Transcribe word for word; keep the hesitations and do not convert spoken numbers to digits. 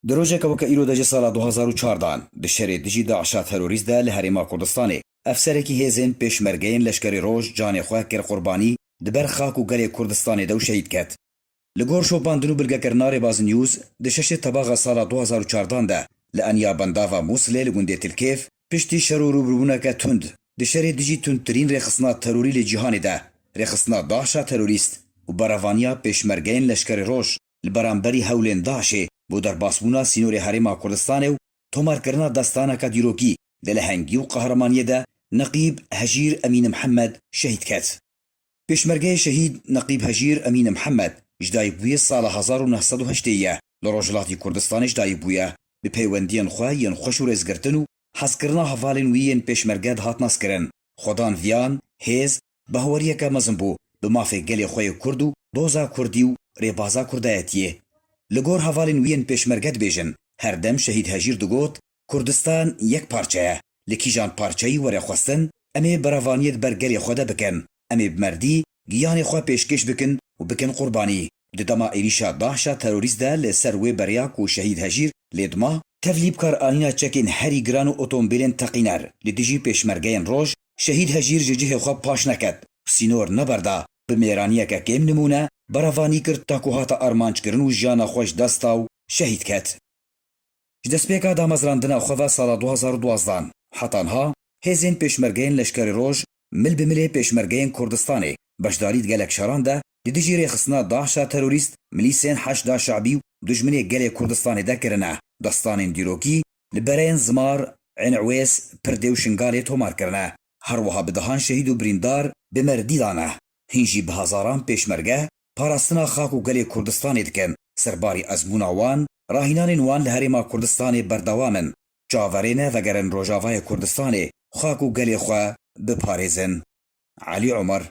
Di rojeke weke îro de ji sala du hazar û çardan, di şerê dijî DAIŞa terorîst de li Herêma Kurdistanê, efserekî hêzên Pêşmergeyên Leşkerê Roj canê xwe kir qurbanî, di ber xak û gelê Kurdistanê de û şehîd ket. Li gor şopandin û bilgekirina Rêbaz News, di şeşê Tebaxa sala du hazar û çardan de li eniya bendava Mûsilê li gundê Tilkêf, piştî şer û rûbirûbûneke tund, di şerê dijî tundtirîn rêxistina terorî li cîhanê de, rêxistina DAIŞa terorîst û berevaniya Pêşmergeyên Leşkerê Roj li beramberî hewlên DAIŞê bo derbasbûna sînorê Herêma Kurdistanê û tomarkirina destaneke dîrokî di lehengî û qehremaniyê de Neqîb Hejîr Emîn Mihemed şehîd ket. Pêşmergeyê şehîd Neqîb Hejîr Emîn Mihemed ji dayikbûyê sala hezar û neh sed û heştê ye, li Rojhilatî Kurdistanê ji dayik bûye. Bi peywendiyên xwe yên xweş û rêzgirtin û hezkirina hevalên wî yên Pêşmerge dihat naskirin. Xwedan viyan, hêz, bahweriyeke mezin bû bi mafê gelê xwe yê Kurd û doza Kurdî û rêbaza Kurdayetiyê. Li gor hevalên wî yên Pêşmerge dibêjin, her dem Şehîd Hejîr digot, Kurdistan yek parçe ye. Li kîjan parçeyî were xwestin, em ê berevaniyê di ber gelê xwe de bikin. Em ê bi merdî giyanê xwe pêşkêş bikin û bikin qurbanî. Di dema êrîşa DAIŞa terorîst de li ser wê beriya ku Şehîd Hejîr lê dima, tevlî bikaranîna çekên herî giran û otomobîlên teqîner li dijî Pêşmergeyên Roj, Şehîd Hejîr ji cihê xwe paş neket û sînor neberda. Bi mêraniyeke kêm nimûne berevanî kir ta ku hate armanckirin û jiyana xwe ji dest da û şehîd ket. Ji destpêka damezrandina xwe ve sala du hazar û duwazdeh heta niha, hêzên Pêşmergeyên Leşkerê Roj mil bi milê Pêşmergeyên Kurdistanê beşdarî di gelek şeran de li dijî rêxistina DAIŞa terorîst, milîsên Heşda Şe'bî û dijminê gelê Kurdistanê de kirine. Destanên dîrokî li bereyên Zimar, Ên Ewês, Pirdê û Şingalê tomar kirine. Her wiha bi dehan şehîd û birîndar bi merdî dane. Hîn jî bi hezaran Pêşmerge parastina xak û gelê Kurdistanê dikin. Serbarî ezmûna wan, rahînanên wan li Herêma Kurdistanê berdewam in. Çaverê ne vegerin Rojavayê Kurdistanê, xak û gelê xwe biparêzin. Elî Omer,